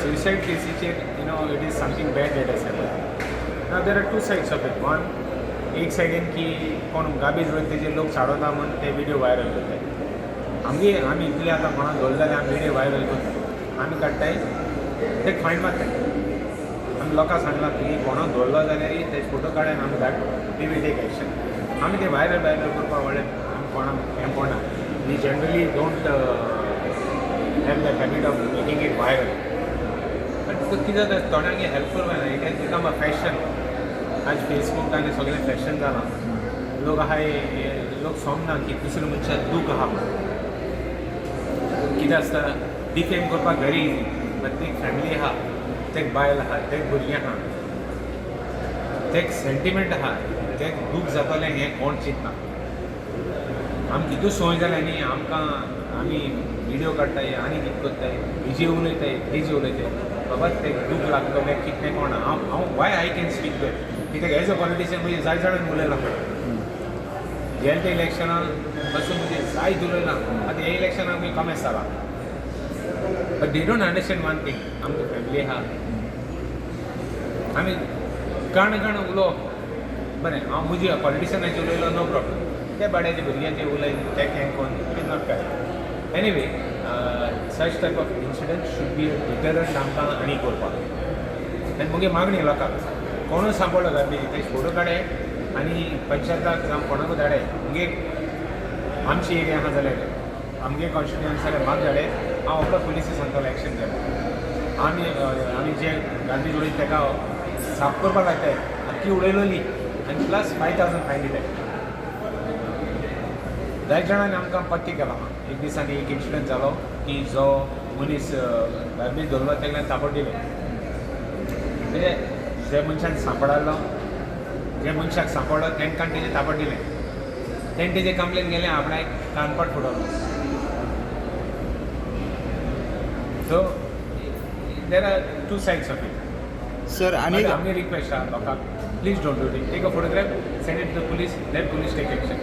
Suicide केसीचेर it is something bad that has happen. Now there are two sides of it. One, एक सायडीन की कोण garbage वयता तेजेर लोक चाडवता म्हूण ते विडियो व्हायरल करताय. आमगे आमी इतले आतां कोणाक धरले जाल्यार आमी विडियो व्हायरल करता, आमी काडटाय ते फायन मारताय. आमी लोकांक सांगलां की कोणाक धरलो जाल्यार ते फोटो काड आनी आमी धाड, we will take action. आमी ते व्हायरल व्हायरल करपाक व्हडलें आमी कोणाक हें पडना. We generally don't have the habit of making it viral. But कितें जाता, थोड्यांक हेल्पफूल जायना. It has become a fashion. आज फेसबूक आनी सगळें फॅशन जालां. लोक आहाय, लोक समजना की दुसऱ्या मनशाक दूख आहा म्हणून. कितें आसता, डिफेम करपाक व्हेरी इजी, बट ती फॅमिली आहा, तेक बायल आहा, तेक भुरगीं आहा, तेक सेंटिमेंट आहा, तेक दूख जातलें हें कोण चिंतना. आमकां कितू संवय जाल्या न्ही, आमकां आमी विडियो काडटाय आनी कितें करताय, हेजे उलयताय तेजे उलयताय. बाबा ते दूख लागतलें कितें कोण. हांव हांव why I can speak that, कित्याक एज अ पॉलिटिशियन म्हणजे जाय जाणांनी उलयलां. गेले ते इलेक्शनाक पासून म्हणजे जायत उलयलां. आतां हे इलेक्शनाक आमी कमेस जाला. But they don't understand one thing, आमकां फॅमिली आहा. आमी काण काण उलोवप बरें, हांव म्हजी पॉलिटिशनाचेर उलयलो, नो प्रॉब्लम. ते बाड्याचे भुरग्यांचे उलय ते हें कोन्न, it is not correct. Anyway, such type of incident should be a deterrent आमकां आनी करपाक. आनी मुगे मागणी लोकांक, कोणूय सांपडलो गार्बेज ते फोटो काडे आनी पंचायताक जावं कोणाकूय धाडे. मुगे आमची एरिया आहा जाल्यार, आमगे कॉन्स्टिट्युएन्सी जाल्यार म्हाका धाडे, हांव आपलो पुलिसी सांगतलो एक्शन घेवपाक. आमी आमी जे गार्बेज उडयता ताका साफ करपाक लायताय, आख्खी उडयलोली आनी प्लस 5,000 फायन दिताय. जायत जाणांनी आमकां पत्ती केलां. एक दिसांनी एक इन्सिडंट जालो की जो मनीस गार्बेज धरलो ताका तापट दिलें. म्हणजे जे मनशान सांपडालो, जे मनशाक सांपडलो तांकां तेजें तापट दिलें. तेणें तेजें कंप्लेन गेलें, आपणाक कानपट फुटवलो. So there are two sides of it. Sir, आनी आमगे रिक्वेस्ट आहा लोकांक, please don't do it. Take a photograph, send it to police, let police take action.